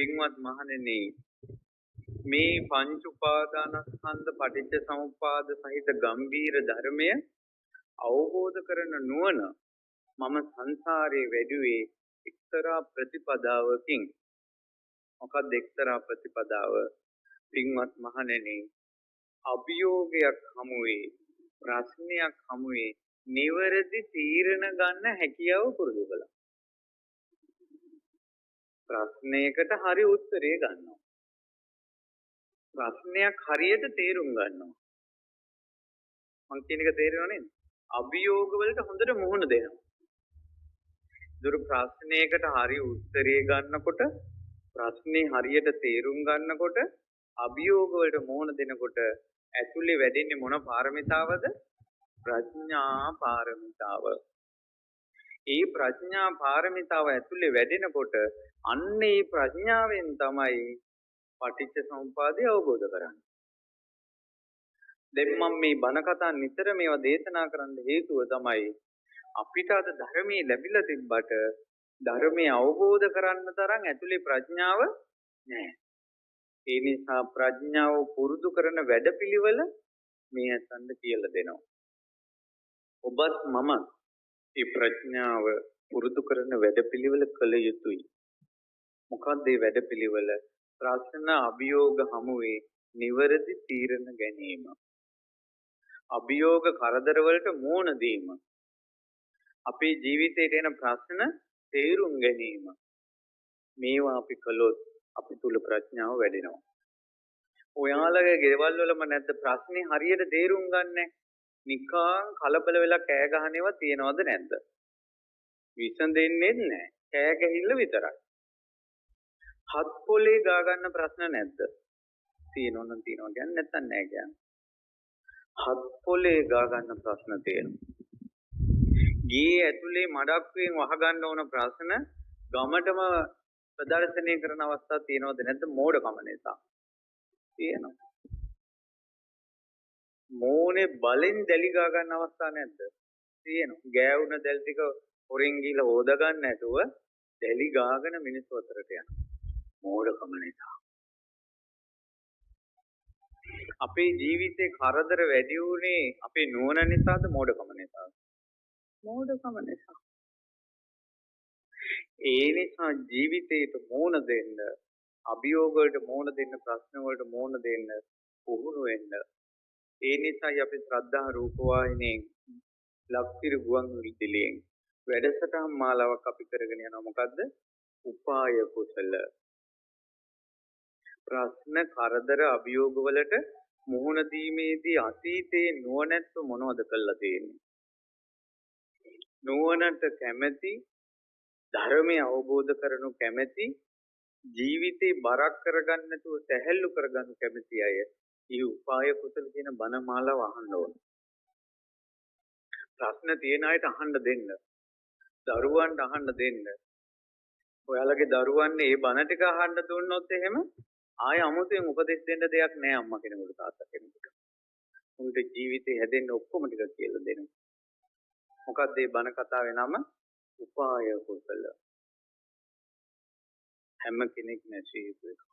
පින්වත් මහණෙනි, මේ පංච උපාදානස්කන්ධ පටිච්ච සමුප්පාද සහිත ගම්බීර ධර්මය අවබෝධ කරන නුවණ මම සංසාරේ වැඩුවේ එක්තරා ප්‍රතිපදාවකින්. මොකක්ද එක්තරා ප්‍රතිපදාව? පින්වත් මහණෙනි, අභියෝගයක් හමුවේ, ප්‍රශ්නයක් හමුවේ නිවැරදි තීරණ ගන්න හැකියාව පුරුදු කළා. ප්‍රශ්නයකට හරි උත්තරේ ගන්නවා. ප්‍රශ්නයක් හරියට තේරුම් ගන්නවා. මං කියන එක තේරෙනව නේද? අභියෝග වලට හොඳට මුහුණ දෙනවා. දුර ප්‍රශ්නයකට හරි උත්තරේ ගන්නකොට, ප්‍රශ්නේ හරියට තේරුම් ගන්නකොට, අභියෝග වලට මුහුණ දෙනකොට ඇතුලේ වැඩෙන්නේ මොන පාරමිතාවද? ප්‍රඥා පාරමිතාව. ඒ ප්‍රඥා පාරමිතාව ඇතුලේ වැඩෙනකොට අන්න ඒ ප්‍රඥාවෙන් තමයි පටිච්ච සමුප්පාදය අවබෝධ කරන්නේ. දැන් මම මේ බණ කතා නිතර මේවා දේශනා කරන්න හේතුව තමයි අපිට අද ධර්මයේ ලැබිලා තිබ්බට ධර්මයේ අවබෝධ කරන්න තරම් ඇතුලේ ප්‍රඥාව නෑ. ඒ නිසා ප්‍රඥාව පුරුදු කරන වැඩපිළිවෙල මේ අතන්ද කියලා දෙනවා. ඔබත් මම මේ ප්‍රඥාව පුරුදු කරන වැඩපිළිවෙල කළ යුතුයි. මොකක්ද මේ වැඩපිළිවෙල? ප්‍රශ්න අභියෝග හමුවේ නිවැරදි තීරණ ගැනීම. අභියෝග කරදර වලට මුහුණ දීම. අපේ ජීවිතයට එන ප්‍රශ්න තේරුම් ගැනීම. මේවා අපි කළොත් අපි තුල ප්‍රඥාව වැඩෙනවා. ඔයාලගේ ගෙවල් වලම නැද්ද ප්‍රශ්නේ හරියට තේරුම් ගන්නෑ? නිකන් කලබල වෙලා කෑ ගහන ඒවා තියනවද නැද්ද? විසඳෙන්නේ නැහැ. කෑ ගැහිල්ල විතරයි. හත් පොලේ ගා ගන්න ප්‍රශ්න නැද්ද? තියෙනව නම් තියෙනවා කියන්නේ, නැත්තම් නෑ කියන්නේ. හත් පොලේ ගා ගන්න ප්‍රශ්න තියෙනවා. ගේ ඇතුලේ මඩක්වෙන් වහ ගන්න ඕන ප්‍රශ්න ගමටම ප්‍රදර්ශනය කරන අවස්ථා තියෙනවද නැද්ද? මෝඩකම නිසා තියෙනවා. මෝනේ බලෙන් දැලි ගා ගන්න අවස්ථා නැද්ද? තියෙනවා. ගෑවුන දැල් ටික හොරෙන් ගිහලා හොදා ගන්න නැතුව දැලි ගාගෙන මිනිස්සු අතරට යනවා. මෝඩකම නිසා. අපේ ජීවිතේ කරදර වැඩි වුණේ අපේ නුවණ නිසාද මෝඩකම නිසාද? මෝඩකම නිසා. ඒ නිසා ජීවිතේට මෝන දෙන්න, අභියෝග වලට මෝන දෙන්න, ප්‍රශ්න වලට මෝන දෙන්න, පුහුණු වෙන්න. ඒ නිසායි අපි ශ්‍රද්ධා රූපවාහිනියෙන් ලක්තිරු ගුවන් විදුලියෙන් වැඩසටහන් මාලාවක් අපි කරගෙන යනවා. මොකද්ද? උපාය කුසල. ප්‍රශ්න කරදර අභියෝග වලට මුහුණ දීමේදී අතීතයේ නුවණැත්ව මොනවද කළා තියෙන්නේ? නුවණට කැමැති, ධර්මය අවබෝධ කරනු කැමැති, ජීවිතේ බරක් කරගන්න නැතුව සැහැල්ලු කරගන්න කැමැති අය මේ උපාය කුසල කියන බණ මාලාව අහන්න ඕන. ප්‍රශ්න තියෙන අයට අහන්න දෙන්න. දරුවන්ට අහන්න දෙන්න. ඔයාලගේ දරුවන් මේ බණ ටික අහන්න දුන්නොත් එහෙම ආය අමුතුවෙන් උපදෙස් දෙන්න දෙයක් නෑ අම්මා කෙනෙකුට තාත්තා කෙනෙකුට. උන්ට ජීවිතේ හැදෙන්න ඔක්කොම ටික කියලා දෙනවා. මොකක්ද මේ බණ කතාවේ නම? උපාය කුසල. හැම කෙනෙක්ම ඇසිය යුතු එකක්.